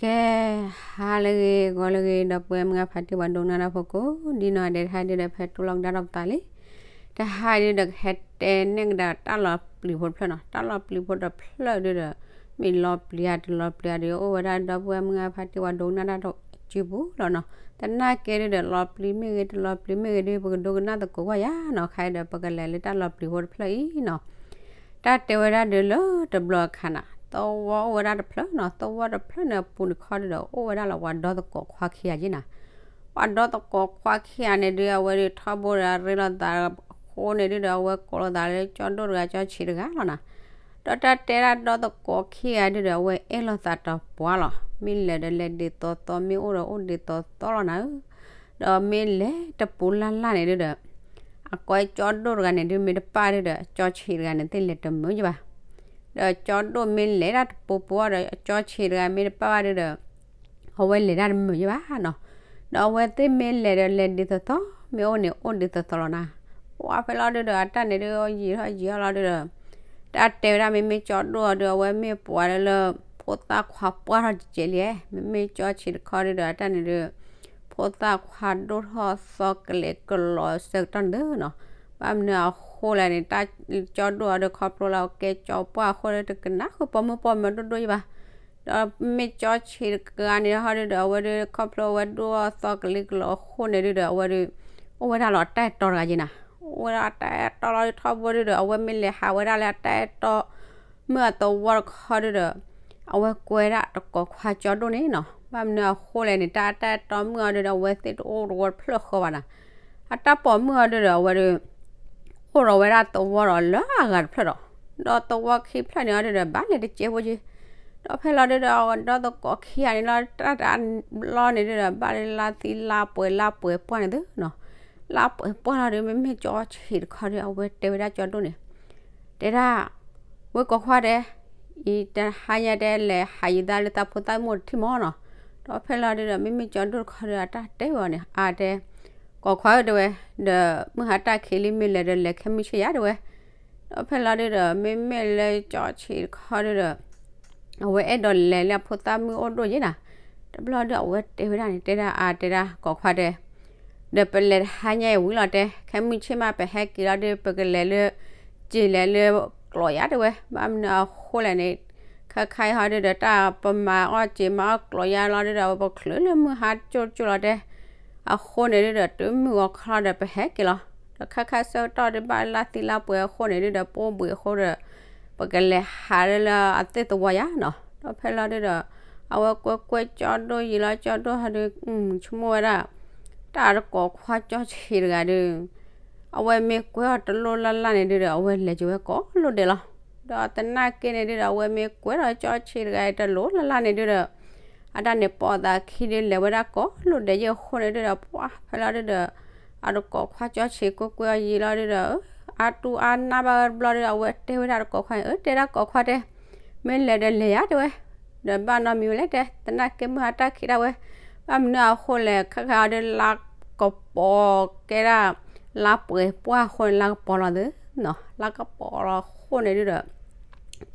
ကဲ, ဟါလၢအဂ့ၤ ဂီၤလၢအဂ့ၤ ဒီပုၢ်ဝဲၢ်မုၢ်ဂၢ်ဖါတံၢ် ပှၤဒိကနၣ်တၢ်ဖိကိးဒ်နီၢ်ဂၤဒဲး, တဟါဒုဒီး ဖဲတိၢ်လီၤကဒါဒီးပသးလံ. တဟါဒုဒီး ကဟဲတဲနဲၣ်ကဒါတၢ်လီၤပျံၤဖိတဖျၢၣ်နီၤ. တၢ်လီၤပျံၤဖိတဖျၢၣ်ဒုဒီး မ့ၢ်လီၤပျံၤဧါတလီၤပျံၤဧါဒီး အိၣ်ဝဲဒၣ်ဒီပုၢ်ဝဲၢ်မုၢ်ဂၢ်ဖါတံၢ် ပှၤဒိကနၣ်တၢ်တစုပူၤလီၤနီၤ. သနာ်က့ဒုဒီး လီၤပျံၤမ့ၢ်ဂ့ၤ တလီၤပျံၤမ့ၢ်ဂ့ၤဒု ပကဒိကနၣ်သကိးကွၢ်ယၤနီၤ. ခဲအံၤဒီး ပကလဲၤလၢတၢ်လီၤပျံၤဖိတဖျၢၣ်အံၤနီၤ. တၢ်တဲဝဲဒၣ်ဒုလၢတဘျီအခါနီၤ, သဝီအိၣ်ဝဲဒၣ်တဖျၢၣ်နီၤ. သဝီတဖျၢၣ်န့ၣ်အပူၤတခီဒုဒီး အိၣ်ဝဲဒၣ်လီၤ ပှၤဒီသကိးခွါခံဂၤယဲနီၤ. ပှၤဒီသကိးခွါခံဂၤန့ၣ်ဒု အဝဲဒုးထီဘိဒီး ရ့လိာ်သးအဃိန့ၣ်ဒုဒီး အဝဲကိးလိာ်သးလၢ ကၠီဒိၣ်တဂၤ ကၠီဆံးတဂၤလီၤနီၤ. ဒီးတၢ်တဲဒၣ်ဒီသကိးခံဂၤဒုဒီး အဝဲအဲၣ်လိာ်သးတပှၢ်လီၤ. မ့ၢ်လဲၤဒီးလဲၤဒ်သိးသိး, မ့ၢ်အိၣ်ဒီးအိၣ်ဒ်သိးသိးလီၤနီၤဧၢ. ဒီးမ့ၢ်လဲၤတပူၤလၢ်လၢ်န့ၣ်ဒုဒီး အကိးကၠီဒိၣ်တဂၤန့ၣ်ဒု မ့ၢ်တပၣ်ဒုဒီး အကၠီဆံးတဂၤန့ၣ် သ့ၣ်လဲၤတမုာ်ယဘၣ်. ဒီးကၠီဒိၣ်မ့ၢ်လဲၤဒၣ်တပူၤပူၤဒီး အကၠီဆံးတဂၤမ့ၢ်တပၣ်ဘၣ်ဒုဒီး အဝဲလဲၤတၢ်တမုာ်ယဘၣ်နီၤ. ဒီးအဝဲသ့ၣ်မ့ၢ်လဲၤဒီးလဲၤဒ်သိးသိး, မ့ၢ်အိၣ်န့ၣ်အိၣ်ဒ်သိးသိးလီၤနီၤ. ပှၤဖဲလီၤဒုဒီး အတၢ်န့ၣ်ဒု ယံာ်ထီၣ်ယံာ်ထီၣ်လီၤဒုဒီး တၢ်တဲဝဲဒၣ် မ့မ့ၢ်ကၠီဒိၣ်အီၤဒု အဝဲမ့ၢ်ပှၤလၢလၢ ဖိသၣ်ခွါပှၢ်ထီၣ်ကဲးလံ. မ့မ့ၢ်ကၠီဆံးတခီဒုဒီး အတၢ်န့ၣ်ဒု ဖိသၣ်ခွါဒိၣ်ထီၣ်သီကလဲာ်ကလီၤဆၢကတီၢ်န့ၣ်သုနီၤ. ဘၣ်မနုၤအဃိလဲၣ်န့ၣ် တၢ်ကၠီဒိၣ်အီၤဒု ခီဖျိလၢအကဲကၠီပှၢ်အဃိလၢ တကနၣ်ဃုာ်ပိာ်မုၣ်ပိာ်မၢၤဒိၣ်ဒိၣ်ယဘၣ်. ဒီးမ့ၢ်ကၠီဆံးတဂၤန့ၣ်ဟီဒုဒီး အဝဲဒု ခီဖျိအဝဲဒိၣ်ထီၣ်သီကလဲာ်ကလီၤအဃိန့ၣ်ဒုဒီး အဝဲဒု အိၣ်ဝဲဒၣ်လီၤတၢ်အဲၣ်တီတဂၤယဲနီၤ. အိၣ်ဝဲဒၣ်တၢ်အဲၣ်တီလီၤဒု ထီဘိဒုဒီး အဝဲမ့ၢ်လဲၤဟးဝဲဒၣ်လၢအတၢ်အဲၣ်တီ မုၢ်အသဝီတခီဒုဒီး အဝဲကွဲဒၣ်တကိးခွါကၠီဒိၣ်န့ၣ်နီၤ. ဘၣ်မနုၤအဃိလဲၣ်န့ၣ် တၢ်တၢ်အဲၣ်တီမုၢ်အီၤဒုဒီး အဝဲသ့ၣ်တအိၣ်တဝီတဖျၢၣ်ဃီဘၣ်နီၤ. အတၢ်ပိာ်မုၣ်အီၤဒုဒီး အဝဲဒု အိၣ်ဒီးဝဲဒၣ်သဝီဒီးလၢအဂၤတဖျၢၣ်ဒီး ဒီးသဝီခံဖျၢၣ်န့ၣ်အီၤဒုဒီး ဘၣ်လဲၤတကဲဖိက့ၤ. ဒီးဖဲလီၤဒုဒီး အဝဲဒီသကိးခံဂၤန့ၣ်လီၤ တၢ်တၢ်ဘျီန့ၣ်ဒုဒီး ဘၣ်လၢလါသံလါပှဲၤလါပှဲၤပှၢ်န့ၣ်သုနီၤ. လါပှဲၤပှၢ်လီၤဒု မ့မ့ၢ်ကၠီဆံးတခီဒု အဝဲတဲဝဲဒၣ်ကၠီဒိၣ်န့ၣ် တဲဒၣ် ဝဲကိးခွါတဲ, အံၤတဟါညါတဲလဲၤဟးယံၤသးလၢသးဖိသၣ်မုၣ်တထံၣ်မီၤနီၤ. ဒီးဖဲလီၤဒုဒီး မ့မ့ၢ်ကၠီဒိၣ်တခီဒု အတၢ်တဲဝဲအီၤန့ၣ် အါတဲ, ကိးခွါဧၢတဲဝဲ, ဒီးမုၢ်ဟါတၢ်ခံးလံ မ့ၢ်လဲၤဒီးလဲၤခဲမုၢ်ဆ့ၣ်ယါတဲဝဲ. ဒီးဖဲလီၤဒုဒီး မ့မ့ၢ်လၢကၠီဆံးတခီဒုဒီး အဝဲအဲၣ်ဒိးလဲၤလၢအဖိသၣ်မုၣ်အိၣ်ဒိၣ်ယဲနီၤ. တဘျီဒုအဝဲတဲဝဲဒၣ်န့ၣ် တဲဒၣ်အါတဲဒၣ်ကိးခွါတဲ ဒီးပလဲၤတဟါညါအံၤဝံၤလီၤတဲ, ခဲမုၢ်ဆ့ၣ်မးပဟဲက့ၤလီၤဒု ပကလဲၤလၢ က့ၤလဲၤလၢကျိးယါတဲဝဲ. ဘၣ်မနုၤအဃိလဲၣ်န့ၣ် ခါခါအံၤဟီဒုဒီး တၢ်ပမၤအီၣ်က့ၤမၤအီၣ်ကျိးယါလီၤဒုဒီး ပချုးလၢမုၢ်ဟါကၠိကၠိလီၤတဲ. အဃိန့ၣ်ဒုဒီး တုၤမုၢ်ဂီၤခီဒီး ပဟဲက့ၤလီၤ. ဒီးခါခါဆၢကတီၢ်ဒု ဘၣ်လါသံလါပှဲၤအဃိန့ၣ်ဒုဒီး ပိၢ်ဘှံးအဃိဒီး ပကလဲၤဟးလၢလၢအသ့ၣ်သဝီယါနီၤ. ဒီးဖဲလီၤဒုဒီး အဝဲကွဲကွဲကၠီဒိၣ်ယံာ်လီၤ ကၠီဒိၣ်ဟီဒု ဆိကမိၣ်ဝဲဒၣ် တၢ်တကိးခွါကၠီဆံးတဂၤဒု အဝဲမ့ၢ်ကွဲအီၤတလိၣ်လၢ်လၢ်န့ၣ်ဒုဒီး အဝဲလဲၤက့ၤဝဲကိးလိၣ်ဒဲးလီၤ. ဒီးသနာ်က့န့ၣ်ဒုဒီး အဝဲမ့ၢ်ကွဲထီၣ်ကၠီဆံးတဂၤအံၤတလိၣ်လၢ်လၢ်န့ၣ်ဒုဒီး အတၢ်န့ၣ်ပိာ်သးခံဒု လဲၤဝဲဒၣ်ကိးလိၣ်ဒဲးယဲအဃိန့ၣ်ဒုဒီး ပှၤဖဲလီၤဒုဒီး အတကိးခွါကၠီဆံးကွ့ၢ်ကွ့ၢ်အီၤယံာ်လီၤဒုဒီး အါတူၢ်အါနၢ်ဘၣ်ဝဲတဘျီဒုဒီး အဝဲတဲဝဲဒၣ်တကိးခွါန့ၣ် အၢ တဲဒၣ်ကိးခွါတဲ မ့ၢ်လဲၤဒီးလဲၤယါတဲဝဲ, ဒီးဘၣ်နီတမံၤဝဲလဲၣ်တဲ သနာ်က့မုၢ်ဟါတၢ်ခံးဒၣ်ဝဲ, ဘၣ်မနုၤအဃိလဲၣ် ခဲခါအီၤဒု လါကပီၤကဲဒၣ် လါပှဲၤပှၢ်အဃိန့ၣ် လါကပီၤလီၤသုနီၤ, လါကပီၤလီၤအဃိန့ၣ်ဒုဒီး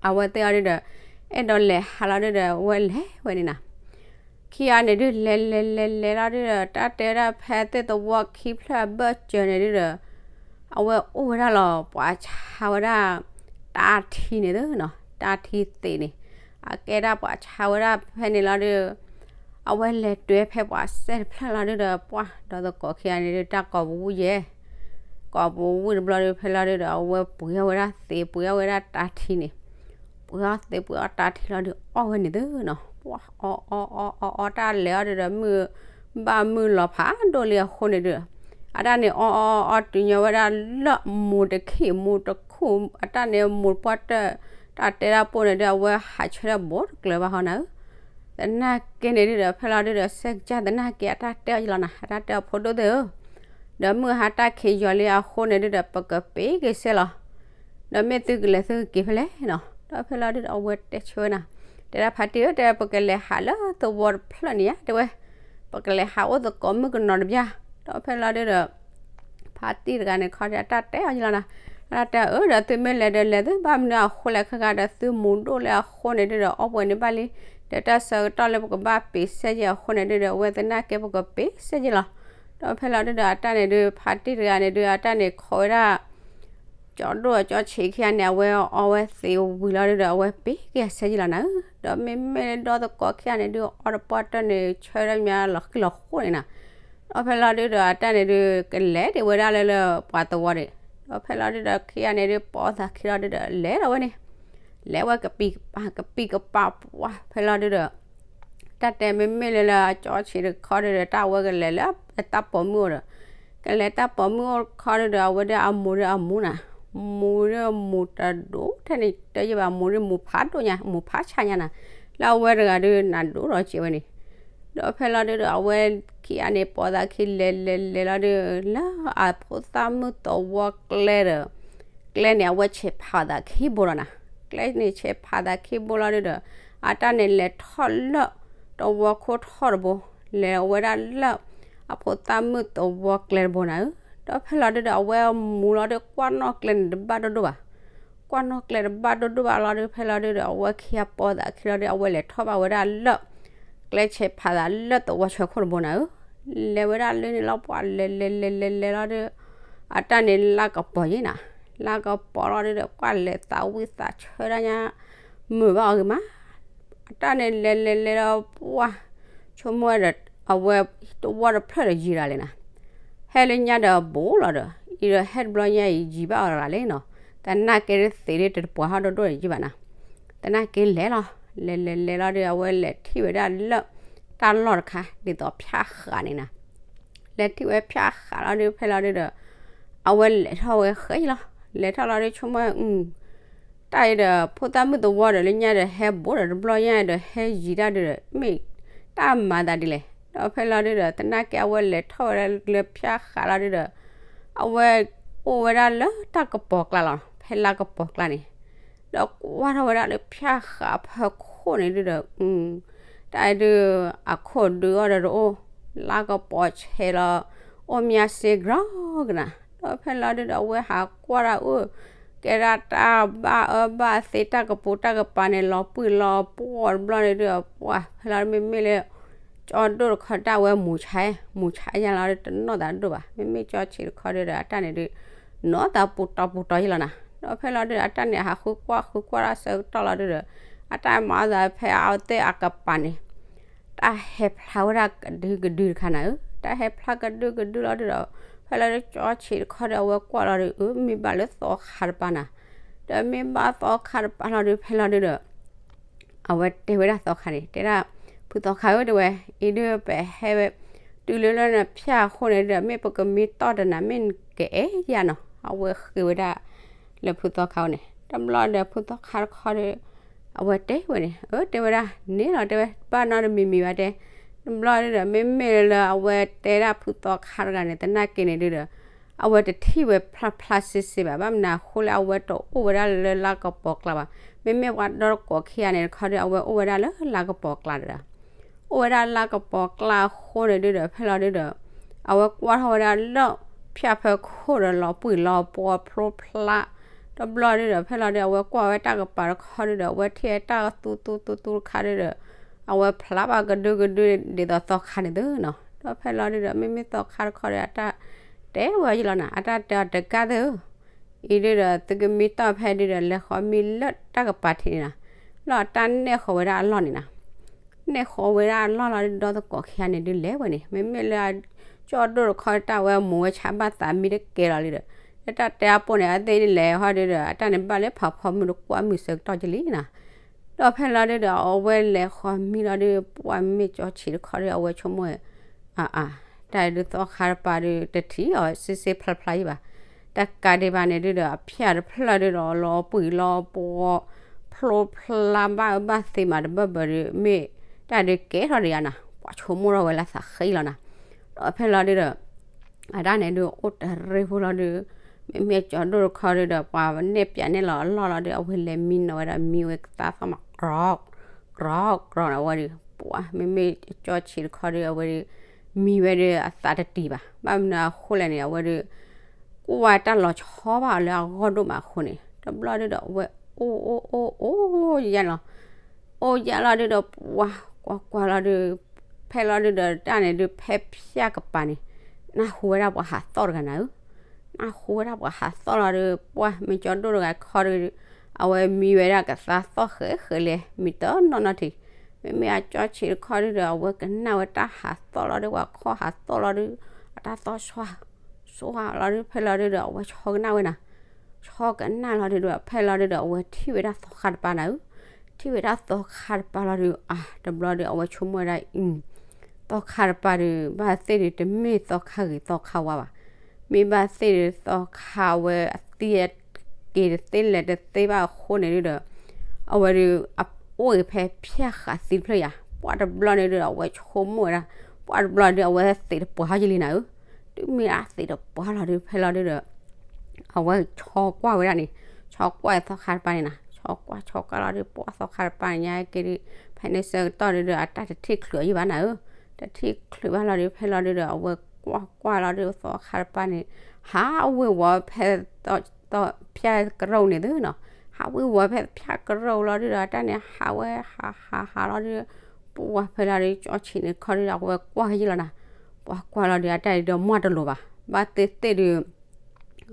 အဝဲသ့ၣ်အီၤဒုဒီး အဲၣ်ဒိးလဲၤဟးလီၤဒုဒီး အဝဲလဲၤဝဲန့ၣ်နီၤ. ခံဂၤန့ၣ်ဒု လဲၤလဲၤလဲၤလဲၤလီၤဒုဒီး တၢ်တဲဝဲဒၣ်ဖဲသ့ၣ်သဝီခံဖျၢၣ်အဘၢၣ်စၢၤန့ၣ်ဒုဒီး အဝဲအိၣ်ဝဲဒၣ်လီၤ ပှၤဆါဝဲဒၣ် တၢ်ထံန့ၣ်သုနီၤ, တၢ်ထံသ့ၣ်န့ၣ် အကဲဒၣ်ပှၤဆါဝဲဒၣ်ဖဲန့ၣ်လီၤဒု အဝဲလဲၤတွဲဖဲပှၤစဲတဖျၢၣ်လီၤဒုဒီး ပှၤဒီးသကိးခံဂၤန့ၣ်ဒု တၢ်ကိးပူၤဝံၣ်ယဲၢ်, ကိးပူၤဝံၣ်တဘျီဒု ဖဲလီၤဒုဒီး အဝဲပှ့ၤအီၣ်ဝဲဒၣ်သ့ၣ် ပှ့ၤအီၣ်ဝဲဒၣ်တၢ်ထံန့ၣ်, ပှ့ၤအီၣ်သ့ၣ်ပှ့ၤအီၣ်တၢ်ထံလီၤဒု အီၣ်ဝဲန့ၣ်သုနီၤ, ပှၤအီၣ်အီၣ်အီၣ်အီၣ်အီၣ်တၢ်လဲၤအီၤဒုဒီး မုၢ်ဘၣ်မုၢ်လီၤဖးဒိၣ်လံအဃိန့ၣ်ဒု အတၢ်န့ၣ်အီၣ်အီၣ်အီၣ်တုၤညီဝဲဒၣ်လၢမူးတခံးမူးတခူၣ် အတၢ်န့ၣ်မူးတပှၢ်တၢၢ် တၢ်တဲတၢ်ပိၢ်န့ၣ်ဒု အဝဲဟးဆၢထၢၣ်ဘူးတကျၢၤဘၣ်ဟီနၤဧၢ, သနာ်က့န့ၣ်ဒုဒီး ဖဲလီၤဒုဒီး စဲကစၢ်သနာ်က့ အတၢ်တဲအီၤယလီၤနၤ အတၢ်တဲအီၤဖိဒိၣ်သ့ၣ်ဧၢ, ဒီးမုၢ်ဟါတၢ်ခံးယီၤလံအဃိန့ၣ်ဒုဒီး ပကပ့ၤက့ၤစဲလီၤ, ဒီးမ့ၢ်သုကလဲၤသုကက့ၤဖဲလဲၣ်နီၤ, ဒီးဖဲလီၤဒုဒီး အဝဲတဲဆၢဝဲနၤ, တဲဒၣ်ဖါတံၢ်ဧၢ တဲ ပကလဲၤဟးလၢသဝီတဖျၢၣ်န့ၣ်ယါ တဲဝဲ, ပကလဲၤဟးအိၣ်သကိးမုၣ်ကနီၤတဘျီ, ဒီးဖဲလီၤဒုဒီး ဖါတံၢ်တဂၤန့ၣ်ခီဒီး အတၢ်တဲအီၤယလီၤနၤ, တၢ်တဲအၢဒီး သုမ့ၢ်လဲၤဒီးလဲၤသု ဘၣ်မနုၤအဃိလဲၣ် ခဲဂၤဒီးသုမူၤဒိၣ်လၢအဃိန့ၣ်ဒုဒီး အီၣ်ပှဲၤန့ၣ်ဘၣ်လံ, ဒီးတၢ်ဆၢကတီၢ်လၢပကဘၣ်ပ့ၤစဲၣ်က့ၤအဃိန့ၣ်ဒုဒီး အဝဲသနာ်က့ပကပ့ၤစဲၣ်က့ၤလီၤ. ဒီးဖဲလီၤဒုဒီး အတၢ်န့ၣ်ဒု ဖါတံၢ်တဂၤန့ၣ်ဒု အတၢ်န့ၣ်ခိးဝဲဒၣ် ကၠီဒိၣ်အကၠီဆံးခံဂၤန့ၣ် အဝဲအီဝဲသ့ဝံၤလီၤဒုဒီး အဝဲပ့ၤက့ၤအစဲၣ်က့ၤလီၤနၤဧၢ. ဒီးမ့မ့ၢ်လၢဒီသကိးခံဂၤန့ၣ်ဒု အီတပီၢ်တၢၢ်န့ၣ် ဆၢဒၣ်မးလီၤဃံလီၤဃိန့ၣ်နၤ. ဒီးဖဲလီၤဒုဒီး အတၢ်န့ၣ်ဒု ကလဲၤဒံးဝဲဒၣ်လၢလၢပှၤသဝီဒံး, ဒီးဖဲလီၤဒုဒီး ခံဂၤန့ၣ်ဒု ပိာ်သးခံလီၤဒုဒီး လဲၤဒီးဝဲန့ၣ်, လဲၤဝဲကပံာ်ကပာ် ကပံာ်ကပာ်ပှၢ် ဖဲလီၤဒုဒီး တၢ်တဲမ့မ့ၢ်လၢလၢအကၠီဆံးတခီဒုဒီး တၢ်အဝဲကလဲၤလၢတၢ်ပိာ်မုၣ်အိၣ်ဒီး ကလဲၤတၢ်ပိာ်မုၣ်အိၣ်တခီဒုဒီး အဝဲဒၣ်အမူၤဒုအမူၤနၤ, မူၤဒုမူၤတဒိၣ်ထဲန့ၣ် တယံာ်ဘၣ် မူၤဒုမူၤဖးဒိၣ်ညါ မူၤဖးဆါညါနၤ, လၢအဝဲတဂၤဒုနၤဒိၣ်ဒီးစံးဝဲန့ၣ်. ဒီးဖဲလီၤဒုဒီး အဝဲခံဂၤန့ၣ် ပိာ်သးခံလဲၤလဲၤလဲၤလီၤဒု လၢအဖိသၣ်မုၣ်သဝီကျဲဒီး ကျဲန့ၣ် အဝဲဆဲးဖးသးခံဘိလီၤနၤ, ကျဲန့ၣ်ဆဲးဖးသးခံဘိလီၤဒုဒီး အတၢ်န့ၣ်လဲၤထီၣ်လၢ တဝီခိၣ်ထီၣ်တဘိ, လဲၤဝဲဒၣ်လၢ အဖိသၣ်မုၣ်သဝီကျဲတဘိနၤဧၢ. ဒီးဖဲလီၤဒုဒီး အဝဲမူၤလီၤဒု ကွၢ်နီၣ်ကျဲန့ၣ်တဘၣ်ဒိၣ်ဒိၣ်ဘၣ်, ကွၢ်နီၣ်ကျဲတဘၣ်ဒိၣ်ဒိၣ်ဘၣ်လီၤဒု ဖဲလီၤဒုဒီး အဝဲခံဂၤပိာ်သးခံလီၤဒု အဝဲလဲၤထီၣ်ဘၣ်ဝဲဒၣ်လၢ ကျဲဆဲးဖးသးလၢသဝီဆၢခိၣ်တဘိနၤဧၢ. လဲၤဝဲဒၣ်လၢန့ၣ်လီၤ ပှၢ်လဲၤလဲၤလဲၤလဲၤလဲၤလီၤဒု အတၢ်န့ၣ်လါကပီၤယံၤနၤ, လါကပီၤလီၤဒုဒီး ပှၢ်လဲၤသးဝံၣ်သးဆၢဒၣ်ညါ မုာ်ဘၣ်အီၤဂ့ၤမး အတၢ်န့ၣ်လဲၤလဲၤလဲၤလီၤပှၢ် ဆိကမိၣ်ဝဲဒီး အဝဲတဝီတဖျၢၣ်ဒီးယံၤဒၣ်လဲာ်နၤ, ဟဲလၢညါဒီးဘူးလီၤဒီး အံၤဒီးဟဲတဘျီညါအံၤယံၤဘၣ်အီၤတဂၤလဲၣ်နီၤ, သနာ်က့ဒုသ့ၣ်ဒုတတပှၤဟီၣ်ဒိၣ်ဒိၣ်ဒီးယံၤဘၣ်နၤ, သနာ်က့လဲၤလီၤ, လဲၤလဲၤလဲၤလီၤဒု အဝဲလဲၤထံၣ်ဝဲဒၣ်လၢ တၢ်လီၢ်တခါ ဒ်သိးဖၠၣ်ဃးန့ၣ်နၤ လဲၤထံၣ်ဝဲဖၠၣ်ဃးလီၤဒု ဖဲလီၤဒုဒီး အဝဲလဲၤထီၣ်ဝဲဃဲလီၤ, လဲၤထီၣ်လီၤဒု ဆိကမိၣ်ဝဲ တၢ်အံၤဒီး ဖိသၣ်မုၣ်သဝီဒီးလၢညါဒီးဟဲဘူးဒီးတဘျီညါဒီးဟဲယံၤတၢ်ဒုဒီး မ့ၢ်တၢ်မၤသးဒ်လဲၣ်, ဒီးဖဲလီၤဒုဒီး သနာ်က့အဝဲလဲၤထီၣ်ဝဲဒၣ်လၢဖၠၣ်ဃးလီၤဒုဒီး အဝဲအိၣ်ဝဲဒၣ်လၢတၢ်ကပီၤကျါလီၤ ဖဲလါကပီၤကျါန့ၣ် ဒီးကွၢ်ထီၣ်ဝဲဒၣ်လၢဖၠၣ်ဃးဖၢခိၣ်န့ၣ်ဒုဒီး တၢ်အံၤဒု အခိၣ်ဒုအီၤဒီးတအိၣ်, လါကပီၤဆဲးလီၤ, အိၣ်မးစ့ကရီကနၤ, ဒီးဖဲလီၤဒုဒီး အဝဲဟးကွၢ်ဒၣ်အိၣ်ကဲဒၣ်တၢ်ဘၣ်အၢဘၣ်သီ တၢ်ကပူၤတၢ်ကပၤန့ၣ် လီၤပှံၢ်လီၤပှီၢ်တဘျီန့ၣ်ဒုဒီး ပှၢ်ဖဲလီၤဒု မ့မ့ၢ်လၢ ကၠီဒိၣ်တခီတၢ်ဝဲမူၤဆါ, မူၤဆါယါလီၤဒု တနီၣ်သးဒိၣ်ဘၣ်, မ့မ့ၢ်ကၠီဆံးတခီဒုဒီး အတၢ်န့ၣ်ဒု နီၣ်သးပူၤတီပူၤတီယံၤလီၤနၤ, ဒီးဖဲလီၤဒုဒီး အတၢ်န့ၣ်ဟးဃုကွၢ်ဃုကွၢ်တၢ်ဆၢကတီၢ်လီၤဒုဒီး အတၢ်မၤအသးဖဲအဝဲသ့ၣ်အကပၤန့ၣ် တၢ်ဟဲဖျါဝဲဒၣ်ကဒုကဒုတခါနၤဧၢ, တၢ်ဟဲဖျါကဒုကဒုလီၤဒုဒီး ဖဲလီၤဒုကၠီဆံးတခီဒီး အဝဲကွၢ်လီၤဒု အၢမ့ၢ်ဘၣ်လၢသီခါတပၤနၤ, ဒီးမ့ၢ်ဘၣ်သီခါတပၤလီၤဒု ဖဲလီၤဒုဒီး အဝဲတဲဝဲဒၣ်သီခါန့ၣ် တဲဒၣ် ဖုသီခါဧၢ တဲဝဲ အံၤဒုပဟဲဝဲ တုၤလၢလၢနဖၠၣ်အဃိန့ၣ်ဒီး မ့ၢ်ပကမ့ၢ်တီၢ်တနၤ မ့ၢ်နကအဲၣ်ယၤနီၤ, အဝဲဃ့ဝဲဒၣ် လၢဖုသီခါအအိၣ်န့ၣ် တဘျီဒီးဖုသီခါတခီဒီး အဝဲတဲဝဲန့ၣ် အၢ တဲဝဲဒၣ် န့ၣ်လီၤ တဲဝဲ ဘၣ်နီတမံၤမံၤဘၣ်တဲ, တဘျီဒုဒီး မ့မ့ၢ်လၢအဝဲတဲဒၣ်ဖုသီခါတဂၤန့ၣ် သနာ်က့န့ၣ်ဒုဒီး အဝဲတထံၣ်ဝဲဖျါဖျါစ့စ့ဘၣ်, ဘၣ်မနုၤအဃိလၢအဝဲတအိၣ်ဝဲဒၣ်လၢလါကပီၤကျါဘၣ်, မ့မ့ၢ်ပှၤဒီတကိးခံဂၤန့ၣ်တခီဒီး အဝဲအိၣ်ဝဲဒၣ်လၢလါကပီၤကျါတဂၤ အိၣ်ဝဲဒၣ်လါကပီၤကျါအဃိန့ၣ်ဒုဒီး ဖဲလီၤဒုဒီး အဝဲကွၢ်ထီၣ်ဝဲဒၣ်လၢ ဖၠၣ်ဖၢခိၣ်ဒီးလီၤပှံၢ်လီၤပှီၢ်ဖျိဖျါ, တဘျီဒုဒီး ဖဲလီၤဒု အဝဲကွၢ်ဝဲတၢ်ကပၤတခီဒုဒီး အဝဲထံၣ်ဝဲတၢ်သူသူသူသူတခါဒုဒီး အဝဲဖျါဘၣ်ကဒုကဒုဒ်သိးသီခါန့ၣ်သုနီၤ, ဒီးဖဲလီၤဒုဒီး မ့မ့ၢ်သီခါတခီဒီး အတၢ်တဲဝဲယလီၤနၤ, အတၢ်တဲအီၤတကးသ့ၣ်ဧၢ အံၤဒုဒီး သုကမ့ၢ်တီၢ်ဖဲဒုဒီး လဲၤဃီမံလၢတၢ်ကပၤထံးန့ၣ်နီၤ, လီၤတၢ်နဲၣ်ဃီၤဝဲဒၣ်အလီၢ်န့ၣ်နီၤ, နဲၣ်ဃီၤဝဲဒၣ်အလီၢ်လီၤဒုဒီး သကိးခံဂၤန့ၣ်ဒုလဲၤဝဲန့ၣ် မ့မ့ၢ်လၢ ကၠီဒိၣ်တခီတၢ်ဝဲမူၤဝဲဆါဘၣ်သးမံတကဲလီၤလံဒီး လၢတၢ်တဲအပိၢ်န့ၣ် အသ့ၣ်ဒုလဲၤဟီဒုဒီး အတၢ်န့ၣ်ဘၣ်လၢဖးဖီမုၢ်တကွၢ်မုၢ်ဆၢကတီၢ်ကလံနီၤ ဒီးဖဲလီၤဒုဒီး အဝဲလဲၤဃီမံလီၤဒု ပှၤမ့ၢ်ကၠီဆံးတခီဒီး အဝဲဆိကမိၣ်ဝဲ အါအါ တၢ်ဒုသီခါတပၤဒု တထံၣ်အီၤစ့စ့ဖျါဖျါယံၤဘၣ်, တကးဒံးဘၣ်န့ၣ်ဒုဒီး အဖၠၣ်တဖျၢၣ်ဒုဒီး လီၤပှံၢ်လီၤပှီၢ် ဖျိဖျါဘၣ်အၢဘၣ်သီမးတဘၢၣ်ဘၢၣ်ဒု မ့ၢ်တၢ်ဒုကဲထီၣ်ဒံးယါနီၤ ပှၤဆိကမိၣ်ထီၣ်ဝဲလၢသးဃံလီၤနီၤ, ဒီးဖဲလီၤဒုဒီး အတၢ်န့ၣ်ဒု အိၣ်တရံးဖိလီၤဒု မ့မ့ၢ်ကၠီဒိၣ်တခီဒုဒီး ပှၤနဲၣ်ပၠးနဲၣ်လီၤအလီၢ်လီၤဒု အဝဲလဲၤမံနီၤဝဲဒီး မံဝဲကသါသီၣ်မး ကြီ ကြီ ကြီ အဝဲဒု ပှၤမ့မ့ၢ်ကၠီဆံးတခီဒု အဝဲဒု မံဝဲဒု အသးတတံၢ်ဘၣ် ဘၣ်မနုၤအဃိလဲၣ်န့ၣ် အဝဲဒု ပှၢ်တၢ်လီၤဆီဘၣ်အီၤလၢအဂီၢ်ဒိၣ်မးအဃိန့ၣ် တဘျီဒုဒီးအဝဲအိၣ်အိၣ်အိၣ်အိၣ်ယဲလီၤ. အိၣ်ယဲလီၤဒုဒီး ပှၢ်ကွၢ်ကွၢ်လီၤဒု ဖဲလီၤဒုဒီးတၢ်န့ၣ်ဒု ဖဲဖၠၣ်ကပၤန့ၣ် နၢ်ဟူဝဲဒၣ်ပှၤဟးသီၣ်တဂၤနၤဧၢ. နၢ်ဟူဝဲဒၣ်ပှၤဟးသီၣ်လီၤဒု ပှၢ်မ့ၢ်ကၠီဒိၣ်တဂၤခီဒု အဝဲမံဝဲဒၣ်ကသါသီၣ်ဃဲးဃဲးလဲၣ် မံတနီၢ်နီၢ်ထံး, မ့မ့ၢ်အကၠီဆံးတခီဒုဒီး အဝဲကနၣ်ဝဲတၢ်ဟးသီၣ်လီၤဒု ပှၤခီၣ်ဟးသီၣ်လီၤဒု အတၢ်သီၣ်ဆွၣ် ဆွၣ်လီၤဒု ဖဲလီၤဒုဒီး အဝဲဆီကနၣ်ဝဲနၤ ဆီကနၣ်လီၤဒုဒီး ဖဲလီၤဒုဒီး အဝဲထံၣ်ဝဲဒၣ်သီခါတပၤနၤဧၢ. ထံၣ်ဝဲဒၣ်သီခါတပၤလီၤဒု အါ တဘျီဒု အဝဲဆိကမိၣ်ဝဲဒၣ် သီခါတပၤဒု ဘၣ်သ့ၣ်ဒု တမ့ၢ်သီခါဂ့ၤသီခါဝါဘၣ်. မ့ၢ်ဘၣ်သ့ၣ်ဒု သီခါဝဲအသံက့ၤတသ့လဲၤတသ့ဘၣ်အဃိန့ၣ်ဒုဒီး အဝဲဒု အအိၣ်ဂ့ၤဖဲဖၠၣ်ဃးသံတဖျၢၣ်ယၤ ပှၢ်တဘျီန့ၣ်ဒုဒီး အဝဲဆိကမိၣ်ဝဲဒၣ် ပှၢ်တဘျီဒု အဝဲသံးတပှၢ်ဟီၣ်ယလံနၤဧၢ. တုၤမ့ၢ်အသံးတပှၢ်လီၤဒု ဖဲလီၤဒုဒီး အဝဲဆီကွၢ်ဝဲဒၣ်န့ၣ် ဆီကွၢ်သီခါတပၤန့ၣ်နၤ ဆီကွၢ်ဆီကွၢ်လီၤဒု ပှၢ်သီခါတပၤန့ၣ် ညါက့ၤဒု ဖဲန့ၣ်ဆၢကတီၢ်ဒုဒီး အတၢ်တထံၣ်ချုးအီၤယံၤဘၣ်နၤဧၢ. တထံၣ်ချုးဘၣ်လီၤဒု ဖဲလီၤဒုဒီး အဝဲကွၢ်ကွၢ်လီၤဒု သီခါတပၤန့ၣ် ဟးဝ့ၤဝီၤဖဲ ဖၠၣ်ကရၢၢ်န့ၣ်သုနီၤ ဟးဝ့ၤဝီၤဖဲဖၠၣ်ကရၢၢ်လီၤဒုဒီး အတၢ်န့ၣ် ဟးဝဲဟးဟးဟးလီၤဒု ပှၢ်ဖဲလီၤဒု ကၠီဆံးန့ၣ်ခီဒုဒီး အဝဲကွၢ်ယံၤလီၤနၤ ပှၢ်ကွၢ်လီၤဒု အတၢ်ဒုဒီးမ့ၢ်တလိၤဘၣ် ဘၣ်သ့ၣ်သ့ၣ်ဒု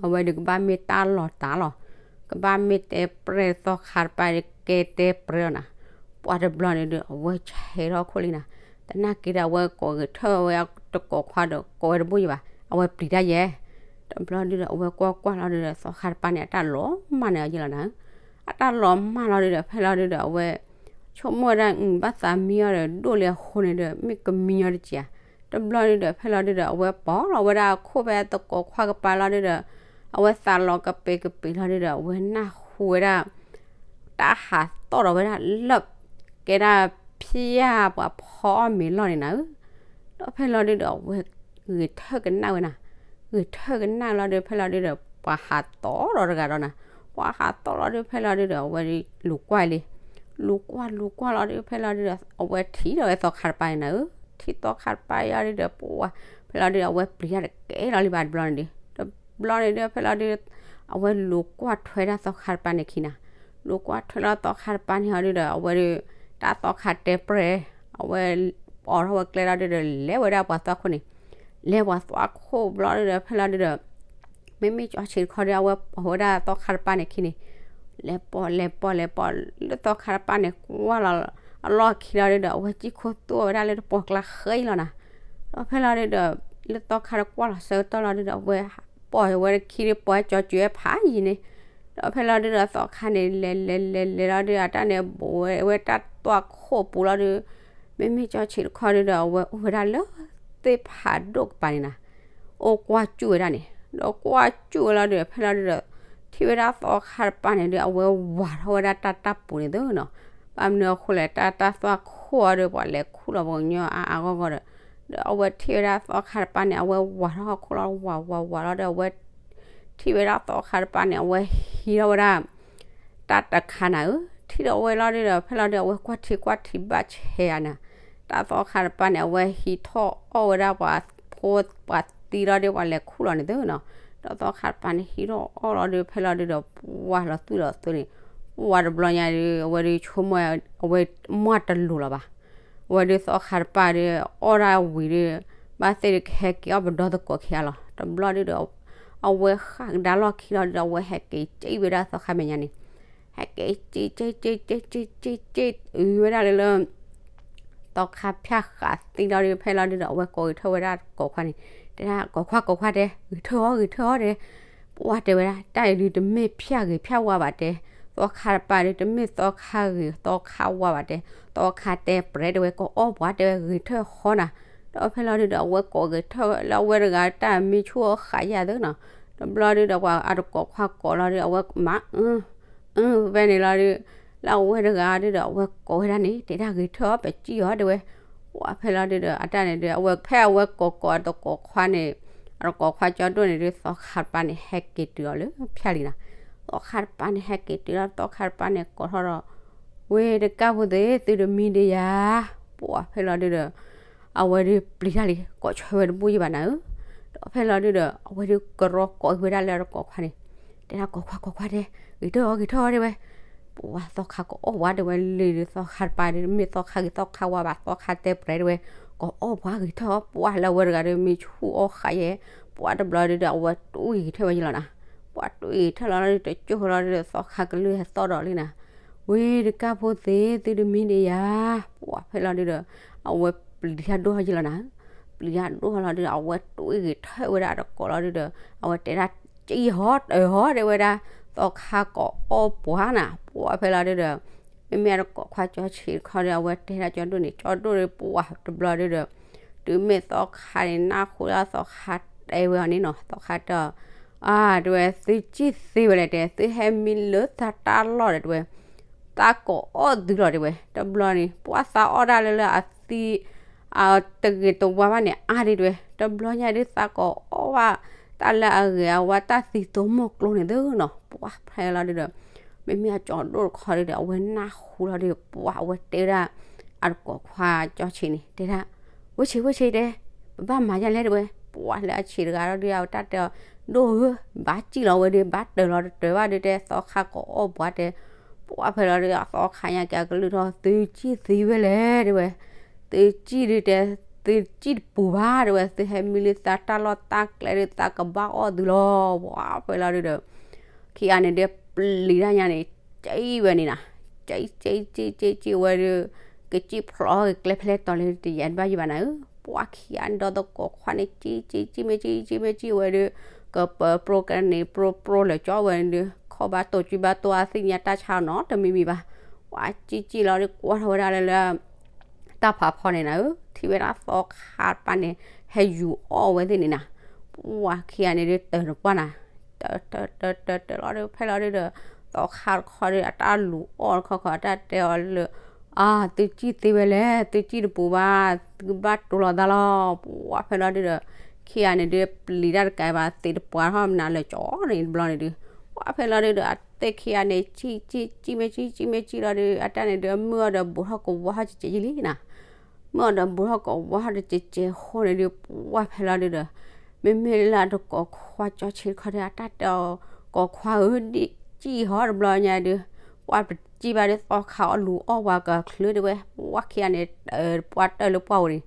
အဝဲဒုကဘၣ်မ့ၢ်တၢ်လီၤတၢ်လီၤ ကဘၣ်မ့ၢ်တဲပြဲၢ်သီခါတပၤဒု ကဲတဲပြဲၢ်လီၤနၤ. ပှၢ်တဘျီန့ၣ်ဒု အဝဲဆဲးထီၣ်ခိၣ်လံနၤ သနာ်က့ဒီး အဝဲကိးဂဲၤထၢၣ်ဝဲတကိးခွါဒီး ကိးဝဲတဘိယံၤဘၣ် အဝဲပျံၤတၢ်ယဲ တဘျီဒုဒီး အဝဲကွၢ်ကွၢ်လီၤဒုဒီး သီခါတပၤန့ၣ် အတၢ်လီၤမၢ်န့ၢ်အီၤယံၤလီၤနၤ. အတၢ်လီၤမၢ်လီၤဒုဒီး ဖဲလီၤဒုဒီး အဝဲဆိကမိၣ်ဝဲဒၣ် ဘၣ်သးမံအီၤဒီး ဒိၣ်လံအဃိန့ၣ်ဒီး မ့ၢ်ကမံညီတစဲးဧါ. တဘျီဒုဒီး ဖဲလီၤဒုဒီး အဝဲပိာ်လီၤဝဲဒၣ်အခိၣ်ဖဲသကိးခွါကပၤလီၤဒုဒီး အဝဲသးလီၤကပ့ၤကပ့ၤလီၤဒုဒီး အဝဲနၢ်ဟူဝဲဒၣ် တၢ်ဟးသီၣ်ဒီးဝဲဒၣ်လၢ ကဲဒၣ်ဖၠၣ်ပှၤဖီအီၣ်မ့ၤလီၢ်န့ၣ်နၤဧၢ. ဒီးဖဲလီၤဒုဒီး အဝဲဂဲၤထၢၣ်ကနၣ်ဝဲနၤ ဂဲၤထၢၣ်ကနၣ်လီၤဒု ဖဲလီၤဒုဒီး ပှၤဟးသီၣ်ဒီးတဂၤဒီးနၤ ပှၤဟးသီၣ်လီၤဒု ဖဲလီၤဒုဒီး အဝဲဒုလူၤကွၢ်လံ လူၤကွၢ်လူၤကွၢ်လီၤဒု ဖဲလီၤဒုဒီး အဝဲထံၣ်ဒီးဝဲသီခါတပၤန့ၣ်နၤဧၢ. ထံၣ်သီခါတပၤယံၤဒုဒီး ပှၢ် ဖဲလီၤဒုဒီး အဝဲပျံၤတၢ်တကဲလီၤလံဘၣ်တဘျီန့ၣ်ဒု တဘျီန့ၣ်ဒု ဖဲလီၤဒု အဝဲလူၤကွၢ်ထွဲဒၣ်သီခါတပၤန့ၣ်ခံနၤ လူၤကွၢ်ထွဲလီၤသီခါတပၤန့ၣ်ဟီဒုဒီး အဝဲဒု တၢ်သီခါတဲပြဲၢ် အဝဲပိာ်ထီၣ်ဝဲကျဲလီၤဒုဒီး လဲၤဝဲဒၣ်ပှၤသွၣ်ခိၣ်န့ၣ် လဲၤပှၤသွၣ်ခိၣ်ဘျီဒုဒီး ဖဲလီၤဒုဒီး မ့မ့ၢ်ကၠီဆံးတခီဒီး အဝဲပိာ်ဝဲဒၣ်သီခါတပၤန့ၣ်ခံန့ၣ် လဲၤပိာ်လဲၤပိာ်လဲၤပိာ် လၢသီခါတပၤန့ၣ် ကွၢ်လီၤအလီၢ်ခံလီၤဒုဒီး အဝဲစံၣ်ခိၣ်သူၣ်ဝဲဒၣ်လၢတပှီၢ်ကျါဃဲအံၤလီၤနၤ. ဒီးဖဲလီၤဒုဒီး လၢသီခါတကွၢ်လီၤဆၢကတီၢ်လီၤဒုဒီး အဝဲပိာ်ဝဲတခံဒု ပိာ်ဝဲကၠီစုၤဝဲဖးယံၤန့ၣ် ဒီးဖဲလီၤဒုဒီးသီခါန့ၣ် လဲၤလဲၤလဲၤလဲၤလီၤဒု အတၢ်န့ၣ်ဘူးဝဲဝဲတၢ်သွၣ်ခိၣ်ပူၤလီၤဒု မ့မ့ၢ်ကၠီဆံးတခီဒုဒီး အဝဲအိၣ်ဝဲဒၣ်လၢသ့ၣ်ဖးဒိၣ်ကပၤန့ၣ်နၤ အိၣ်ကွၢ်စူၣ်ဝဲဒၣ်န့ၣ် ဒီးကွၢ်စူၣ်ဝဲလီၤဒုး ဖဲလီၤဒုးဒီး ထံၣ်ဝဲဒၣ်သီခါတပၤန့ၣ်ဒုး အဝဲဝၤထီၣ်ဝဲဒၣ်တၢ်တၢ်ပူၤန့ၣ်သုနီၤ. ဘၣ်မနုၤအဃိလဲၣ် တၢ်တၢ်သွၣ်ခိၣ်အီၤဒီး ပှၤလဲၤခူၣ်လီၤပှၤကညီအါအါဂီၢ်ဂီၢ်ဒီး ဒီးအဝဲထံၣ်ဝဲဒၣ်သီခါတပၤန့ၣ် အဝဲဝၤထီၣ်ဟီၣ်ခိၣ်လီၤ ဝၤဝၤဝၤလီၤဒီး အဝဲထံၣ်ဝဲဒၣ်သီခါတပၤန့ၣ် အဝဲဟံးထီၣ်ဝဲဒၣ် တၢ်တခါနၤဧၢ, ထံၣ်ဒီးအဝဲလီၤဒုးဒီး ဖဲလီၤဒုး အဝဲကွၢ်ထံကွၢ်ထံဘၣ်ဆဲးယၤနၤ, တၢ်သီခါတပၤန့ၣ် အဝဲဟံးထီၣ်အီၣ်ဝဲဒၣ်ပှၤဖိပှၤသံလီၤဒုး ပှၤလဲၤခူၣ်လီၤန့ၣ်သုနီၤ, ဒီးသီခါတပၤန့ၣ် ဟံးထီၣ်အီၣ်လီၤဒုး ဖဲလီၤဒုးဒီး ပှၤလီၤသွံၣ်လီၤသွဲန့ၣ် ပှၤတဘျီညါဒုး အဝဲဒုးဆိကမိၣ် အဝဲမ့ၢ်တလိၤလီၤဘၣ် အဝဲဒုးသီခါတပၤဒုး အီၣ်ဒၣ်ဝံၤဒုး ဘၣ်သ့ၣ်ဒုးကဟဲက့ၤအီၣ်ပဒီသကိးခံဂၤလီၤ. တဘျီဒုးဒီး အဝဲဃၣ်ကဒါလီၢ်ခံလီၤဒုးဒီး အဝဲဟဲက့ၤစံၣ်ဝဲဒၣ်သီခါမဲာ်ညါန့ၣ်, ဟဲက့ၤစံၣ်စံၣ်စံၣ်စံၣ်စံၣ်စံၣ် အုဝဲဒၣ်လၢလၢ သီခါဖၠၣ်ဃးသံလီၤဒုး ဖဲလီၤဒုးဒီး အဝဲကိးဂဲၤထၢၣ်ဝဲဒၣ်သကိးခွါန့ၣ်, တဲဒၣ်သကိးခွါ သကိးခွါတဲ ဂဲၤထၢၣ်အီၣ် ဂဲၤထၢၣ်အီၣ်တဲ ပှၢ်တဲဝဲဒၣ် တၢ်အံၤဒုးတမ့ၢ်ဖၠၣ်ဂ့ၤဖၠၣ်ဝါဘၣ်တဲ, သီခါတပၤဒုးတမ့ၢ်သီခါဂ့ၤသီခါဝါဘၣ်တဲ, သီခါတဲပြဲတဲဝဲ ကအီၣ်ပှၤတဲဝဲ ဂဲၤထၢၣ်ဃီနၤ. ဒီးဖဲလီၤဒုးဒီး အဝဲကိးဂဲၤထၢၣ်လၢအဝဲတဂၤတၢ်မံဆူၣ်အီၣ်ဃးယၤသုနီၤ, တဘျီဒုးဒီးပှၤအသကိးခွါကိးလီၤဒုး အဝဲမၤ အၢ အၢ ဖဲန့ၣ်လီၤဒုး လၢအဝဲတဂၤဒုးဒီး အဝဲကိးဝဲဒၣ်န့ၣ် တဲဒၣ်ဂဲၤထၢၣ်အီၣ် ပစံၣ်အီၣ်တဲဝဲ, ပှၢ်ဖဲလီၤဒုးဒီး အတၢ်န့ၣ်ဒုး အဝဲဖဲအဝဲကိးကိးအသကိးခွါန့ၣ်, အသကိးခွါကၠီဒိၣ်န့ၣ်ဒုး သီခါတပၤန့ၣ် ဟဲက့ၤတုၤအီၤလၢဖၠၣ်လံနၤ, သီခါတပၤန့ၣ် ဟဲက့ၤတုၤလီၤ သီခါတပၤန့ၣ် ကိးထီၣ်ဒီး ဝ့ၢ်တကၢ်ဖိသ့ၣ် သုတမံဒံးယၤ, ပှၢ်ဖဲလီၤဒုးဒီး အဝဲဒုးပျံၤတၢ်လံ ကိးဆၢဝဲတဘူၣ်ယံၤဘၣ်နၤဧၢ, ဒီး ဖဲလီၤဒုဒီး အဝဲဒုးကရီကိးက့ၤဝဲဒၣ်လၢအတကိးခွါန့ၣ်, တဲဒၣ် ကိးခွါ ကိးခွါတဲ, ဂ့ၤထီၣ်အီၤ ဂ့ၤထီၣ်အီၤ တဲဝဲ, ပှၤသီခါကအီၣ်ပှၤ တဲဝဲ, လံာ်ဒုးသီခါတပၤဒီး မ့ၢ်သီခါဂ့ၤသီခါဝါဘၣ် သီခါတဲပြဲၤ တဲဝဲ, ကအီၣ်ပှၤဂ့ၤထီၣ်အီၤ ပှၤလၢအဝဲတဂၤဒီး မ့ၢ်ဆူၣ်အီၣ်ဃာ်ယဲ, ပှၤတဘျီဒုဒီး အဝဲတူၢ်ဂ့ၤထီၣ်ဝဲယလီၤနၤ, ပှၤတူၢ်ဂ့ၤထီၣ်လီၤဒီး တကၠိၢ်ဃီလီၤဒီး သီခါကလုၢ်ဟဲသီၣ်ဒီးလံနၤ, ဝ့ၢ်တကၢ်ဖိသ့ၣ် သုတမံဒံးယၤ, ပှၤဖဲလီၤဒုဒီး အဝဲပျံၤတၢ်ဒိၣ်ထီၣ်ယလီၤနၤ, ပျံၤတၢ်ဒိၣ်ထီၣ်လီၤဒီး အဝဲတူၢ်ဂ့ၤထီၣ်ဝဲဒၣ်အတကိးလီၤဒုဒီး အဝဲတဲဒၣ် ကံၣ်ဟီတၢၤဟီ တဲဝဲဒၣ်, သီခါကအီၣ်ပှၤနၤ, ပှၤဖဲလီၤဒုဒီး မ့မ့ၢ်အတကိးခွါကၠီဆံးတခီဒီး အဝဲတဲဒၣ်ကၠီဒိၣ်န့ၣ် ကၠီဒိၣ်ဒီး ပှၤတဘျီဒုဒီး တုၤမ့ၢ်သီခါန့ၣ် နၢ်ဟူလၢသီခါတဲဝဲအီၤန့ၣ်နီၤ, သီခါတဲအီၤ, အါ တဲဝဲ သုကံၣ်သ့ဝဲလဲၣ်တဲ, သုဟဲမံလၢသးတၢ်လီၢ်ဒီး တဲဝဲ သးကအီၣ်သုလီၤ တဲဝဲ, တဘျီန့ၣ် ပှၤသးအီၣ်တၢ်လၢလၢအသံ အတဂ့ၤတဝါဘၣ်န့ၣ် အါဒံး တဲဝဲ, တဘျီညါဒုး သးကအီၣ်ဘၣ်တၢ်လၢအဂ့ၤအဝါ တၢ်သံသိမိၢ်ကျိန့ၣ်သုနီၤ, ပှၤဖဲလီၤဒုဒီး မ့မ့ၢ်အကၠီဒိၣ်တခီဒုဒီး အဝဲနၢ်ဟူလီၤဒီး ပှၤအဝဲတဲဒၣ် အတကိးခွါကၠီဆံးန့ၣ် တဲဒၣ်, ဝဲဆံး ဝဲဆံးတဲ, ပဘၣ်မၤယါလဲၣ် တဲဝဲ, ပှၤလၢအဆံးတဂၤဒီး အဝဲတၢ်တဲအီၤ ဒိၣ်ဧၢ, ဘၣ်ကံၣ်လီၤဝဲဒီး ဘၣ်တၢၤလီၤတတၢၤဘၣ်ဒီး တဲ သီခါကအီၣ်ပှၤတဲ, ပှၤဖဲလီၤဒုး အသီခါညါက့ၤအကလုၢ်ထီၣ် သုကံၣ်သ့ဝဲလဲၣ် တဲဝဲ, သုကံၣ်ဒုတဲ, သုကံၣ်တပူၤဘၣ် တဲဝဲ, သုဟဲမံလၢသးတၢ်လီၢ်တၢ်ကျဲဒုး သးကဘၣ်အီၣ်သုလီၤ, ပှၤဖဲလီၤဒုဒီး ခံဂၤန့ၣ်ဒီး ပျံၤတၢ်ညါန့ၣ် ကံၣ်ဝဲန့ၣ်နၤ, ကံၣ် ကံၣ် ကံၣ် ကံၣ် ကံၣ်ဝဲဒီး ကစံၣ်ဖျိးက့ၤကျဲဖဲလဲၣ်တီၤလၢတယံာ်တဘၣ်ယံာ်ဘၣ်နၤဧၢ, ပှၤခံဂၤဒီးသကိးခွါန့ၣ် ကံၣ် ကံၣ် ကံၣ် မ့ၢ်ကံၣ် ကံၣ် မ့ၢ်ကံၣ်ဝဲဒီး ကပၢပြိကန့ၣ် ပြိပြိလၢာ်ကၠီဝဲန့ၣ်ဒီး ခီၣ်ဘၣ်တိာ်ကံၣ်ဘၣ်တိာ်အသ့ၣ်ညါတၢ်ဆါနီတမံၤမံၤဘၣ်, ပှၤကံၣ်ကံၣ်လီၤဒီး ကွၢ်ထီၣ်ဝဲဒၣ်လၢလၢ တၢ်ဖးဖီန့ၣ်နၤဧၢ, ထံၣ်ဝဲဒၣ်သီခါတပၤန့ၣ် ဟဲယူၤအီၣ်ဝဲသ့ၣ်န့ၣ်နၤ, ပှၤခံဂၤန့ၣ်ဒီးတၢၤတပှၢ်နၤ, တၢၤ တၢၤ တၢၤ တၢၤ တၢၤလီၤဒီး ဖဲလီၤဒုဒီး သီခါတခီဒီး အတၢ်လူၤအီၣ်တခီခီ အတၢ်တဲအီၤလၢ အါ သုကံၣ်သ့ဝဲလဲၣ်, သုကံၣ်တပူၤဘၣ်, သုကဘၣ်တိၤလီၤသးလီၤ, ပှၤဖဲလီၤဒုဒီး ခံဂၤန့ၣ်ဒီး ပျံၤတၢ်တကးဘၣ် သ့ၣ်တပှၤထီၣ်မနုၤလၢာ်ကၠီန့ၣ်တဘျီန့ၣ်ဒီး ပှၤဖဲလီၤဒုဒီး အသ့ၣ်ခံဂၤန့ၣ် ကံၣ် ကံၣ် ကံၣ်မ့ၢ်ကံၣ် ကံၣ်မ့ၢ်ကံၣ်လီၤဒီး အတၢ်န့ၣ်ဒီး မုၢ်အီၤဒီးဘူးထီၣ်ကဝီထီၣ်ကကဲးယံလံနၤ မုၢ်အီၤဒီးဘူးထီၣ်ကဝီထီၣ်တကဲးကဲးဃိန့ၣ်ဒီး ပှၤဖဲလီၤဒုဒီး မ့မ့ၢ်လၢအတကိးခွါကၠီဆံးတခီဒီး အတၢ်တဲအီၤ ကိးခွါဧၢ ဒ်ကံၣ်ဟီတဘျီညါဒီး ပှၤပစံၣ်ဘၣ်ဒီး သီခါအီၣ်လူၤအီၣ်ပှၤကချုးတဲဝဲ ပှၤခံဂၤန့ၣ် ပှၤတၢၢ်လၢပှၢ်ပူၤန့ၣ်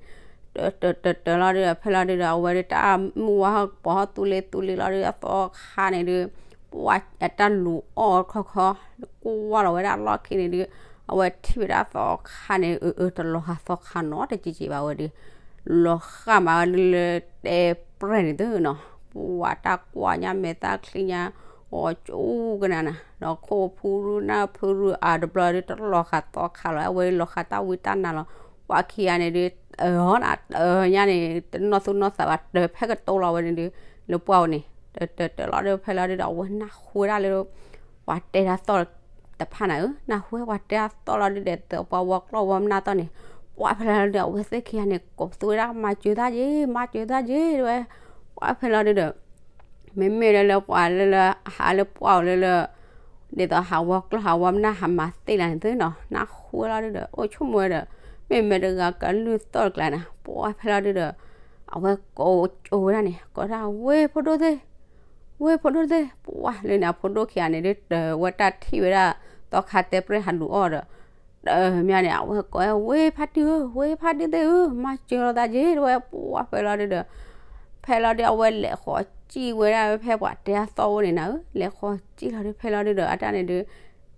တၢၤတၢၤတၢၤတၢၤလီၤဒီး ဖဲလီၤဒုဒီး အဝဲဒီးတၢ်မုၢ်ဝါပိာ်ဟီၣ်သူလ့သူလ့လီၤဒီး အသီခါန့ၣ်ဒီး ပှၤအတၢ်လူၤအီၣ်ခီခီ ကွၢ်လီၤဝဲဒၣ်အလီၢ်ခံန့ၣ်ဒီး အဝဲထံၣ်ဝဲဒၣ်သီခါန့ၣ် အၢ အၢ တလီၤဃာ်သီခါနီတက့က့ဘၣ်ဝဲဒီး လီၤဃာ်မးဝဲလၢတဲပြဲၢ်န့ၣ်သုနီၤ ပှၤတၢ်ကွၢ်ညါမဲာ်သၣ်ချံညါ အီၣ်ကၠူကနၤနၤ ဒီးခိၣ်ဖူရူနၢ်ဖူရူအါတဘျီဒီး တလီၤဃာ်သီခါလီၤ အဝဲလီၤဃာ်တၢ်ဝံတၢ်နါလီၤ ပှၤခံဂၤန့ၣ်ဒီး အၢ ဟီနၤ တၢၤညါန့ၣ် တနီၢ်သူၣ်နီၢ်သးဘၣ် တၢၤဖဲကတိၤလီၤဝဲန့ၣ်ဒီး လၢပှၢ်ပူၤန့ၣ် တၢၤတၢၤတၢၤလီၤဒီး ဖဲလီၤဒုဒီး အဝဲနၢ်ဟူဝဲဒၣ်လၢ ပှၤတဲတၢ်သီၣ်တဖၣ်နၤဧၢ နၢ်ဟူဝဲပှၤတဲတၢ်သီၣ်လီၤဒုဒီး ပှၤဝီကျီၢ်ဝီမနၢ်သီၣ်န့ၣ် ပှၤဖဲလီၤဒုဒီး အဝဲသ့ၣ်ခံဂၤန့ၣ် ကိးပသူဝဲဒၣ် မၤစၢၤသးက့ၤ မၤစၢၤသးက့ၤ တဲဝဲ ပှၤဖဲလီၤဒုဒီး မ့မ့ၢ်လၢလၢပှၤလၢလၢ ဟးလၢပှၢ်အိၣ်လၢလၢ ဒ်သိးဟးဝီကျီၢ်ဟးဝီမနၢ်ဟးမၤသ့ၣ်လၢန့ၣ်သုနီၤ နၢ်ဟူဝဲလီၤဒုဒီး အိၣ်ဆိကမိၣ်ဝဲဒီး မ့မ့ၢ်တဂၤကလုၢ်သီၣ်တကျါနၤ ပှၤဖဲလီၤဒုဒီး အဝဲကိးကၠိဝဲဒၣ်န့ၣ် ကိးဒၣ် ဝ့ၢ်ဖိဒိၣ်သ့ၣ် ဝ့ၢ်ဖိဒိၣ်သ့ၣ် ပှၤလၢန့ၣ် အဖိဒိၣ်ခံဂၤန့ၣ်ဒု တၢၤဝဲတၢ်ထံၣ်ဝဲဒၣ် သီခါတဲပြဲၢ်ဟးလူၤအီၣ်ဒီး တၢၤမးန့ၣ် အဝဲကိးဝဲ ဝ့ၢ်ဖါတံၢ်ဧၢ ဝ့ၢ်ဖါတံၢ်သ့ၣ်ဧၢ မၤစၢၤလိာ်သးက့ၤ တဲဝဲ ပှၤဖဲလီၤဒုဒီး ဖဲလီၤဒု အဝဲလဲၤဃီၤစံၣ်ဝဲဒၣ်ဖဲပှၤတဲအသီၣ်အိၣ်န့ၣ်နၤဧၢ လဲၤဃီၤစံၣ်လီၤဒု ဖဲလီၤဒုဒီး အတၢ်န့ၣ်ဒု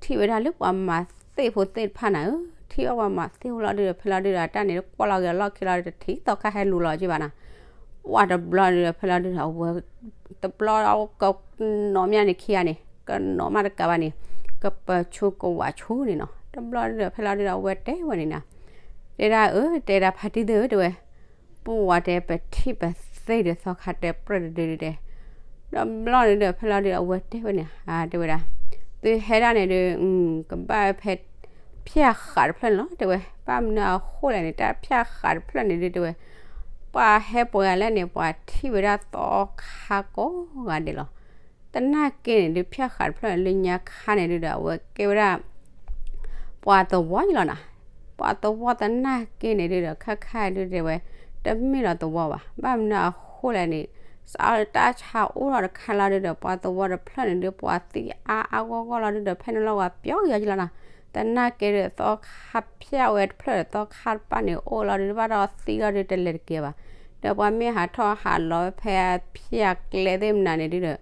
ထံၣ်ဝဲဒၣ်လၢပှၤမၤသ့ၣ်ဖိသ့ၣ်တဖၣ်နၤဧၢ ထံၣ်ဘၣ်ပှၤမၤသ့ၣ်ဖိလီၤဒုဒီး ဖဲလီၤဒုဒီး အတၢ်န့ၣ်ဒု ကွၢ်လီၤဂ့ၤအလီၢ်ခံလီၤဒုဒီး တထံၣ်သီခါဟဲလူၤလီၤက့ၤဘၣ်နၤ ပှၤတဘျီဒုဒီး ဖဲလီၤဒုဒီး အဝဲ တဘျီကနီၤမးန့ၣ်ခံဂၤန့ၣ် ကနီၤမးတကးဘၣ်န့ၣ် ကပၢၤဆူကဝးဆူန့ၣ်နီၤ တဘျီဒုဒီး ဖဲလီၤဒုဒီး အဝဲတဲဝဲန့ၣ်နၤ တဲဒၣ်အၢ တဲဒၣ်ဖါတံၢ်သ့ၣ်ဧၢ တဲဝဲ ပှၤတဲပထံၣ်ပသ့ၣ်ဒီးသီခါတဲပြဲၢ်တဒုဒုတဲ တဘျီန့ၣ်ဒီး ဖဲလီၤဒုဒီး အဝဲတဲဝဲန့ၣ် တဲဝဲဒၣ် သုဟဲဒၣ်န့ၣ်ဒီး ကဘၣ်ဖဲ ဖၠၣ်ဃးတဖျၢၣ်န့ၣ်လီၤ တဲဝဲ ဘၣ်မနုၤအဃိလဲၣ်န့ၣ် တၢ်ဖၠၣ်ဃးတဖျၢၣ်န့ၣ်ဒုတဲဝဲ ပှၤဟဲပှဲၤဂၤလဲၣ်န့ၣ် ပှၤထံၣ်ဝဲဒၣ်သီခါကိးဂၤဒဲးလီၤ သနာ်က့န့ၣ်ဒု ဖၠၣ်ဃးတဖျၢၣ်န့ၣ် လၢညါခါန့ၣ်ဒုဒီး အဝဲကဲဝဲဒၣ် ပှၤသဝီအံၤလီၤနၤ ပှၤသဝီသနာ်က့န့ၣ်ဒုဒီး ခါခါဒုတဲဝဲ တမ့ၢ်လီၤသဝီဘၣ် ဘၣ်မနုၤအဃိလဲၣ်န့ၣ် စးထီၣ်တၢ်ဆါအိၣ်ထီၣ်တခါလီၤဒုဒီး ပှၤသဝီတဖျၢၣ်န့ၣ်ဒု ပှၤသံအါအါဂီၢ်ဂီၢ်လီၤဒုဒီး ဖဲန့ၣ်လီၤပှၤပျီကယီၤကလီၤနီၤ. သနာ်က့ဒီး သီခါဖၠၣ်ဝဲတဖျၢၣ်ဒီး သီခါတဖၣ်န့ၣ် အိၣ်လီၤဒု တဘၣ်ဒီးသံလီၤဒု တလဲၤတက့ၤဘၣ်. ဒီးပှၤမ့ၢ်ဟးထီၣ်ဟးလီၤဝဲဖဲအဖၠၣ်ကျဲသ့ၣ်မနုၤန့ၣ်ဒုဒီး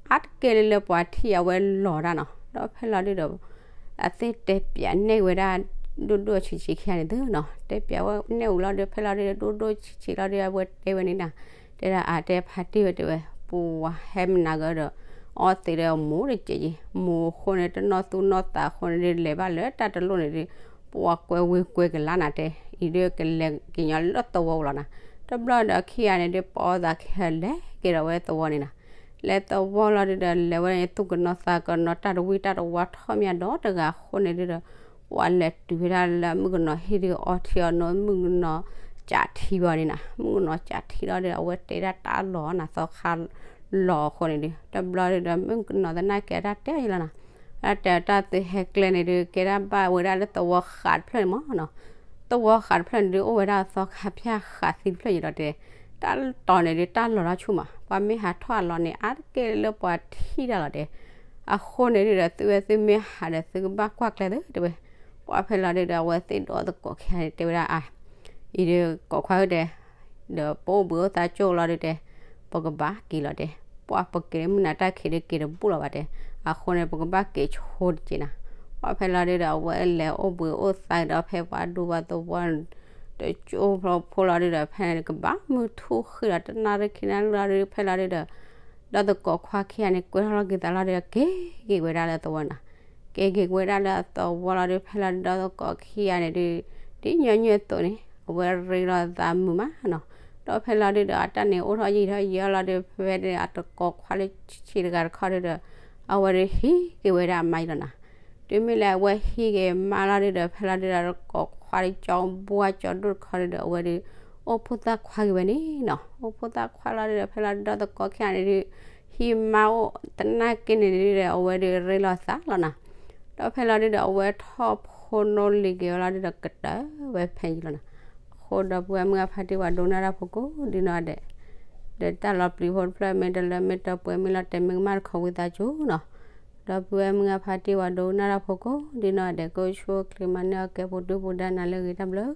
အါတက့ၢ်လၢလၢပှၤထံၣ်အဝဲလီၤတၢ်နီၤ. ဒီးဖဲလီၤဒုဒီး အသ့ၣ်တဲပၠးနဲၣ်ဝဲဒၣ် ဒိၣ်ဒိၣ်ဆံးဆံးခံဂၤန့ၣ်သုနီၤ. တဲပၠးဝဲနဲၣ်ဝံၤလီၤဒု ဖဲလီၤဒုဒီး ဒိၣ်ဒိၣ်ဆံးဆံးလီၤဒု အဝဲတဲဝဲန့ၣ်နီၤ. တဲဒၣ်အါတဲဖါတံၢ်ဝဲတဲဝဲ ပှၤဟဲမနၤဂၤဒီး အီသံးဒီးမိၢ်တကဲးက့ၤ မိၢ်အဃိန့ၣ် တနီၢ်သူၣ်နီၢ်သးအဃိန့ၣ်ဒု လဲၤဘၣ်လၢတၢ်တလိၣ်န့ၣ်ဒု ပှၤကွဲဝ့ၤကွဲကလါနၤတဲ အံၤဒုကလဲၤက့ၤညီလၢသဝီလီၤနီၤ. တဘျီဒီးခံဂၤန့ၣ်ဒု ပှၤအီသးခံဂၤလဲၤက့ၤဒီးဝဲသဝီန့ၣ်နီၤ. လဲၤသဝီလီၤဒုဒီး လဲၤဝဲန့ၣ် သူၣ်ကနီၤသးကနီၤ တၢ်တဝံတၢ်တဝါထီၣ်မးဒီးတဂၤအဃိန့ၣ်ဒုဒီး ပှၤလဲၤတုၤဝဲဒၣ်လၢမုၣ်ကနီၤဟံၣ်ဒု အီထံအီနိ မုၣ်ကနီၤကးထံဘၣ်န့ၣ်နီၤ. မုၣ်ကနီၤကးထံလီၤဒု အဝဲတဲဒၣ်တၢ်လီၤနီၤ သီခါလီၤအဃိန့ၣ်ဒု တဘျီဒုဒီး မုၣ်ကနီၤသနာ်က့တၢ်တဲအီၤယလီၤနီၤ. တၢ်တဲတၢ်သုးဟဲကျဲန့ၣ်ဒု ကဲဒၣ်ဘၣ်ဝဲဒၣ်လၢသဝီဃးတဖျၢၣ်န့ၣ်မးနီၤ. သဝီဃးတဖျၢၣ်န့ၣ်ဒု အိၣ်ဝဲဒၣ်သီခါဖၠၣ်ဃးသံတဖျၢၣ်ယလီၤတဲ. တၢ်တီၤန့ၣ်ဒု တၢ်လီၤတၢ်ဆူၣ်မး ပှၤမ့ၢ်ဟးထီၣ်အလီၤန့ၣ် အါတက့ၢ်လၢပှၤထံၣ်တၢ်လီၤတဲ. အဃိန့ၣ်ဒုဒီး သုဝဲသုမ့ၢ်ဟးဒီး သုကဘၣ်ကွၢ်ကျဲသုတဲဝဲ. ပှၤဖဲလီၤဒုဒီး အဝဲသ့ၣ်ဒီသကိးခံဂၤန့ၣ် တဲဝဲဒၣ်အါ အံၤဒု ကိးခွါဧၢတဲ ဒီးပအိၣ်ဘှံးအိၣ်သါကၠိလီၤဒုတဲ ပကဘၣ်က့ၤလီၤတဲ. ပှၤပက့ၤမုၢ်နၤတၢ်ခံးဒုက့ၤတဘူၣ်လီၤဘၣ်တဲ. အဃိန့ၣ် ပကဘၣ်က့ၤဆိတက့ၢ်နၤ. ပှၤဖဲလီၤဒုဒီး အဝဲလဲၤအိၣ်ဘှံးအိၣ်သါဒီး ဖဲပှၤဒူပှၤသဝီ တကၠိဖိလီၤဒုဒီး ဖဲန့ၣ်ကဘၣ်မုၢ်ထူၣ်ဃံလီၤ တနၣ်ရံၣ်ခံနၣ်ရံၣ်လီၤဒု ဖဲလီၤဒုဒီး ဒီသကိးခွါခံဂၤန့ၣ် ကွဲထီၣ်လီၤက့ၤသးလီၤဒုဒီး က့ၤက့ၤဝဲဒၣ်လၢသဝီနၤ. က့ၤက့ၤဝဲဒၣ်လၢအသဝီလီၤဒု ဖဲလီၤဒုဒီသကိးခံဂၤန့ၣ်ဒု ဒ်ညီနုၢ်အသိးန့ၣ် အဝဲရ့လိာ်သးမုာ်မးနီၤ. ဒီးဖဲလီၤဒုဒီး အတၢ်န့ၣ်အိၣ်ထီၣ်ယံာ်ထီၣ်ယံာ်လီၤဒု ဖဲဒုအသကိးခွါလၢဆံးတဂၤတခီဒုဒီး အဝဲဒုဟံးက့ၤဝဲဒၣ်အမါယလီၤနၤ. တုၤမ့ၢ်လၢအဝဲဟံးက့ၤမါလီၤဒုဒီး ဖဲလီၤဒုဒီး သကိးခွါလၢကၠီဘှါကၠီဒိၣ်တခီဒုဒီး အဝဲဒု အိၣ်ဖှိၣ်သၣ်ခွါက့ၤဝဲန့ၣ်နီၤ. အိၣ်ဖှိၣ်သၣ်ခွါလီၤဒုဒီး ဖဲလီၤဒုဒီသကိးခံဂၤန့ၣ်ဒု ဟံးမါအိၣ်သနာ်က့န့ၣ်ဒုဒီး အဝဲဒုရ့လိာ်သးလီၤနၤ. ဒီးဖဲလီၤဒုဒီး အဝဲထီၣ်ဖိနီၣ်လံၤက့ၤဝဲလီၤဒုဒီး ကတၢၢ်ဝဲဖဲန့ၣ်လီၤနၤ. အဃိဒီပုၢ်ဝဲၢ်မုၢ်ဂၢ်ဖါတံၢ်ဝဲဒိကနၣ်တၢ်ဖိကိးဒ်နီၢ်ဒဲး ဒီးတၢ်လီၤပျံၤဖိတဖျၢၣ် မ့ၢ်တလၢမ့ၢ်တပှဲၤ မ့ၢ်လီၤတဲာ်မ့ၢ်ကမၣ်တခီ ဝံသးစူၤနီၤ. ဒီပုၢ်ဝဲၢ်မုၢ်ဂၢ်ဖါတံၢ်ဝဲဒိကနၣ်တၢ်ဖိကိးဒ်နီၢ်ဒဲး ကအိၣ်ဆူၣ်အိၣ်ချ့မၤန့ၢ်အီၣ်ကဲ ပူၤဒုၣ်ပူၤဒါနၤလၢအဂ့ၤ တၢ်ဘျုး